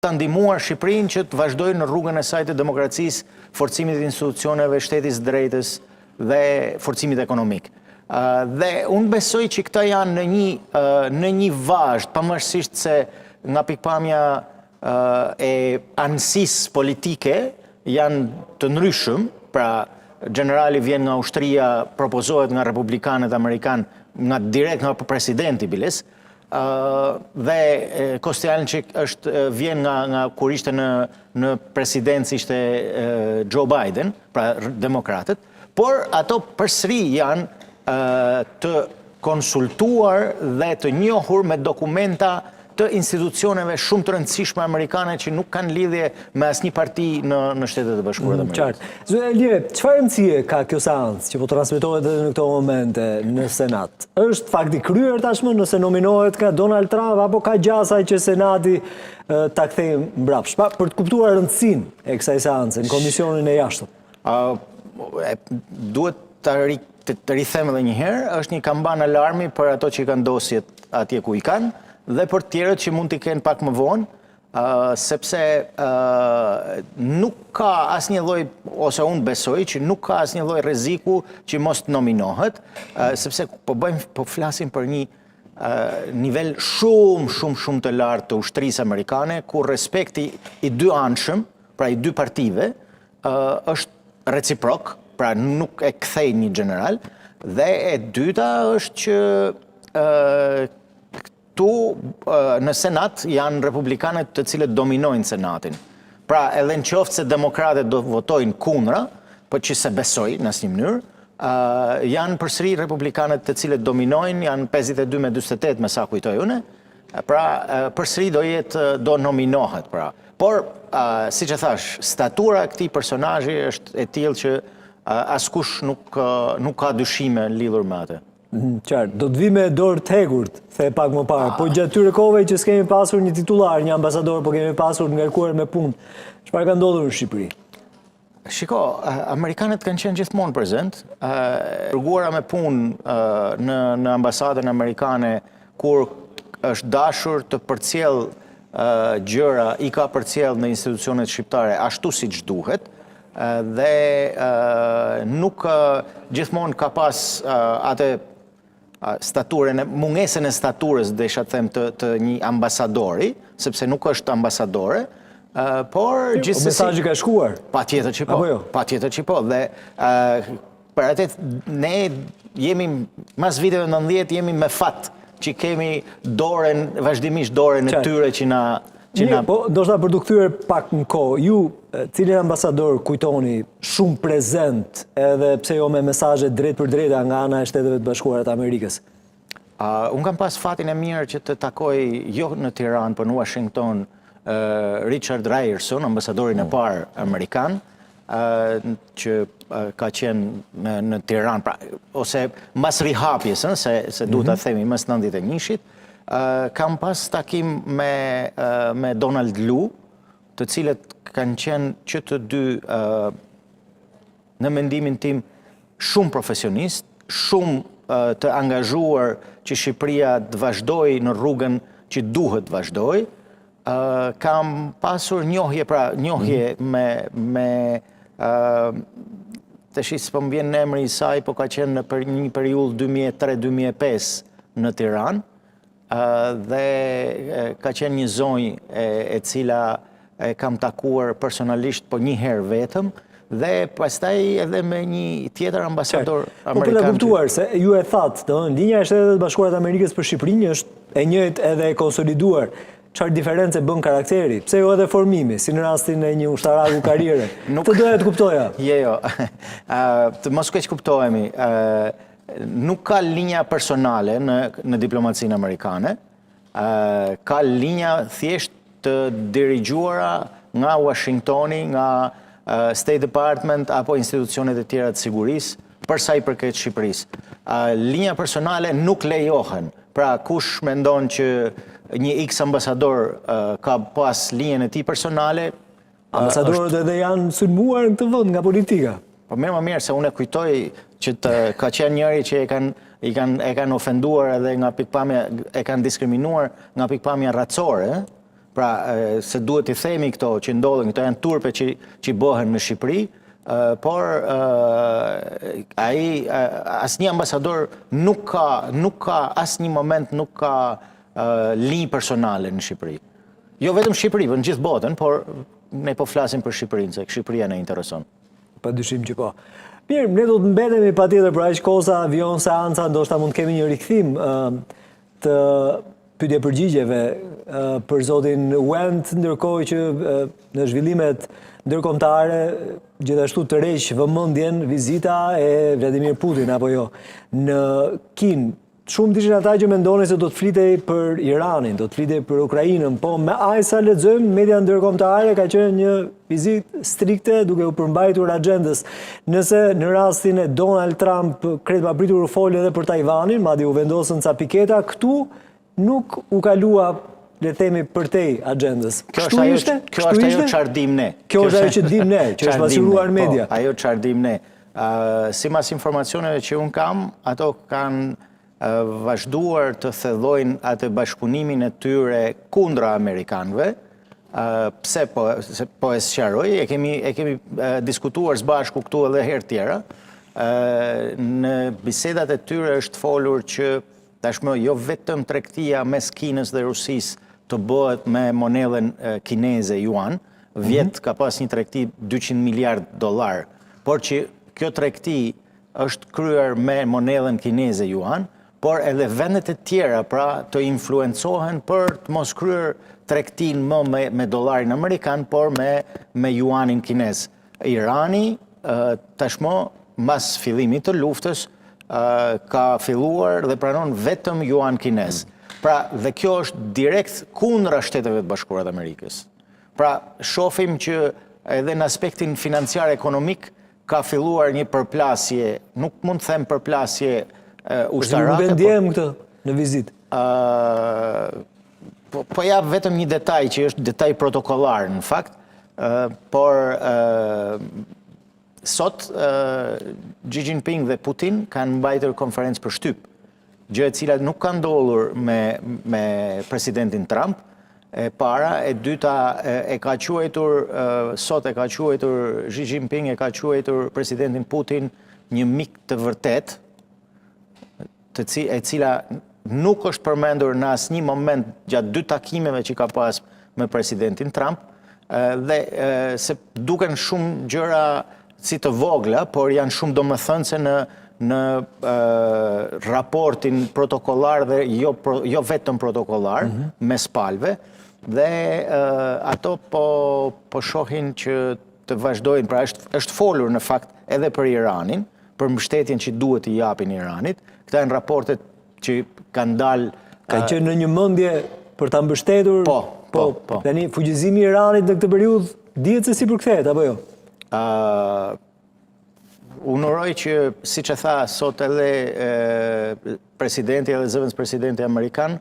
Ta ndihmuar Shqipërinë që të vazhdojë në rrugën e saj të demokracisë, forcimit të institucioneve, shtetit së drejtës dhe forcimit ekonomik. Dhe unë besoj që këta janë në një në një vazhdë, pavarësisht se nga pikëpamja e anësisë politike janë të ndryshëm, pra gjenerali vjen nga ushtria, propozohet nga republikanët amerikanë, nga direkt nga presidenti biles, Dhe Kostjancic është vjen nga nga kur ishte në në presidencë ishte Joe Biden, pra demokratët, por ato përsëri janë të konsultuar dhe të njohur me dokumenta të institucioneve shumë të rëndësishme amerikane që nuk kanë lidhje me asnjë parti në në Shtetet e Bashkuara të mm, Amerikës. Qartë. Zoti Aliaj, çfarë rëndësie ka kjo seancë që po transmetohet edhe në këto momente në Senat? Është fakt i kryer tashmë nëse nominohet nga Donald Trump apo ka gjasa që Senati ta kthejë mbrapsht? Pa, për të kuptuar rëndësinë e kësaj seance në Komisionin e Jashtëm. Duhet ta ri, të, të rithem edhe një herë, është një kambanë alarmi për ato që i kanë dosjet atje ku i kanë dhe për të tjerët që mund t'i kenë pak më vonë, sepse nuk ka asnjë lloj ose unë besoj që nuk ka asnjë lloj rreziku që mos të nominohet, sepse po bëjmë po flasim për një nivel shumë shumë shumë të lartë të ushtrisë amerikane ku respekti i dyanshëm, pra i dy partive, është reciprok, pra nuk e kthejnë një gjeneral dhe e dyta është që Këtu në Senat janë republikanët të cilët dominojnë Senatin. Pra edhe në qoftë se demokratët do votojnë kundra, po që s'e besoj në asnjë mënyrë, janë përsëri republikanët të cilët dominojnë, janë 52 me 48 me sa kujtoj unë, pra përsëri do jetë do nominohet pra. Por siç e thashë, statura e këtij personazhi është e tillë që askush nuk nuk ka dyshime lidhur me atë. Mhm, qartë, do të vijë me dorë të hekurt, the pak më parë, po gjatë këtyre kohëve që s'kemi pasur një titullar, një ambasador, po kemi pasur të ngarkuar me punë. Çfarë ka ndodhur në Shqipëri? Shiko, amerikanët kanë qenë gjithmonë prezent, dërguara me punë në në ambasadën amerikane kur është dashur të përcjellë gjëra, i ka përcjellë në institucionet shqiptare ashtu siç duhet, Dhe nuk gjithmonë ka pas atë staturën, mungesën e staturës, desha të them, të, të një ambasadori, sepse nuk është ambasadore, por gjithsesi... Mesazhi ka shkuar? Patjetër që po, jo? Patjetër që po, dhe për atë ne jemi, mas viteve 90, jemi me fat që kemi dorën, vazhdimisht dorën e tyre që na Që na... Po, ndoshta për t'u kthyer pak në kohë, ju cilin ambasador kujtoni shumë prezent edhe pse jo me mesazhe drejtpërdrejta nga ana e Shteteve të Bashkuara të Amerikës? Uh, unë kam pas fatin e mirë që të takoj jo në Tiranë, por në Washington, uh, Richard Ryerson, ambasadorin e mm. parë amerikan, uh, që uh, ka qenë në, në Tiranë, pra, ose mbas rihapjes, ëh, se, se duhet ta mm -hmm. themi, mas 91-shit, Kam pas takim me me Donald Lu, të cilët kanë qenë që të dy në mendimin tim shumë profesionistë, shumë të angazhuar që Shqipëria të vazhdojë në rrugën që duhet të vazhdojë. Kam pasur njohje, pra njohje mhm. me me tashi s'po më vjen emri i saj, po ka qenë në për një periudhë 2003-2005 në Tiranë dhe ka qenë një zonjë e, e cila e kam takuar personalisht po një herë vetëm dhe pastaj edhe me një tjetër ambasador amerikan. Po për ta kuptuar se ju e thatë, domethënë linja e Shteteve të Bashkuara të Amerikës për Shqipërinë është e njëjtë edhe e konsoliduar. Çfarë diference bën karakteri? Pse jo edhe formimi, si në rastin e një ushtaraku karriere? Nuk Këtë doja të kuptoja. Jo, jo. Të mos keqkuptohemi. Nuk ka linja personale në në diplomacinë amerikane. Ka linja thjesht të dirigjuara nga Washingtoni, nga State Department apo institucionet e tjera të sigurisë për sa i përket Shqipërisë. Linja personale nuk lejohen. Pra, kush mendon që një iks ambasador ka pas linjën e tij personale, Ambasadorët edhe janë sulmuar në këtë vend nga politika. Po mirë më mirë se unë e kujtoj që të ka qenë njëri që e kanë i kanë e kanë ofenduar edhe nga pikëpamja e kanë diskriminuar nga pikëpamja racore, ë? Pra, se duhet t'i themi këto që ndodhin, këto janë turpe që, që bëhen në Shqipëri, por ai asnjë ambasador nuk ka nuk ka asnjë moment nuk ka linjë personale në Shqipëri. Jo vetëm Shqipëri, por në gjithë botën, por ne po flasim për Shqipërinë, se Shqipëria na intereson. Pa dyshim që po. Mirë, ne do të mbetemi patjetër për aq kohë sa vijon seanca, ndoshta mund të kemi një rikthim të pyetje përgjigjeve për zotin Wendt, ndërkohë që në zhvillimet ndërkombëtare gjithashtu tërheq vëmendjen vizita e Vladimir Putin apo jo në Kinë. Shumë ishin ata që mendonin se do të flitej për Iranin, do të flitej për Ukrainën, po me aq sa lexojmë media ndërkombëtare ka qenë një vizitë strikte duke u përmbajtur agjendës. Nëse në rastin e Donald Trump krejt papritur u fol edhe për Tajvanin, madje u vendosën ca piketa, këtu nuk u kalua le të themi përtej agjendës. Kjo është ajo, kjo është ajo çfarë dim ne. Kjo është ajo që dim ne, që është pasqyruar në po, media. Po, ajo çfarë dim ne. Sipas informacioneve që unë kam, ato kanë vazhduar të thellojnë atë bashkëpunimin e tyre kundra amerikanëve, pse po, se po e sqaroj, e kemi, e kemi diskutuar së bashku këtu edhe herë tjera, në bisedat e tyre është folur që tashmë jo vetëm tregtia mes Kinës dhe Rusisë të bëhet me monedhën kineze yuan, vjet mhm. ka pas një tregti 200 miliard dollar, por që kjo tregti është kryer me monedhën kineze yuan, por edhe vendet e tjera pra të influencohen për të mos kryer tregtinë më me, me dollarin amerikan, por me, me yuanin kinez. Irani tashmë mas fillimit të luftës ka filluar dhe pranon vetëm yuan kinez. Pra, dhe kjo është direkt kundra Shteteve të Bashkuara të Amerikës. Pra, shofim që edhe në aspektin financiar ekonomik ka filluar një përplasje, nuk mund të them përplasje ushtarake. Nuk e ndjemë këtë në vizitë. Po, po jap vetëm një detaj që është detaj protokollar në fakt, por sot Xi Jinping dhe Putin kanë mbajtur konferencë për shtyp, gjë e cila nuk ka ndodhur me me presidentin Trump, e para, e dyta e ka quajtur sot e ka quajtur Xi Jinping e ka quajtur presidentin Putin një mik të vërtetë, të ci, e cila nuk është përmendur në asnjë moment gjatë dy takimeve që ka pas me presidentin Trump, dhe se duken shumë gjëra si të vogla, por janë shumë domethënëse në në raportin protokollar dhe jo, jo vetëm protokollar mm -hmm. mes palëve dhe ato po po shohin që të vazhdojnë, pra është është folur në fakt edhe për Iranin, për mbështetjen që duhet t'i japin Iranit. Këta janë raportet që kanë dalë Ka qenë në një mendje për ta mbështetur. Po, po, po. po. Tani fuqizimi i Iranit në këtë periudhë dihet se si përkthehet apo jo? Ë unë uroj që siç e tha sot edhe e, presidenti edhe zëvendëspresidenti amerikan,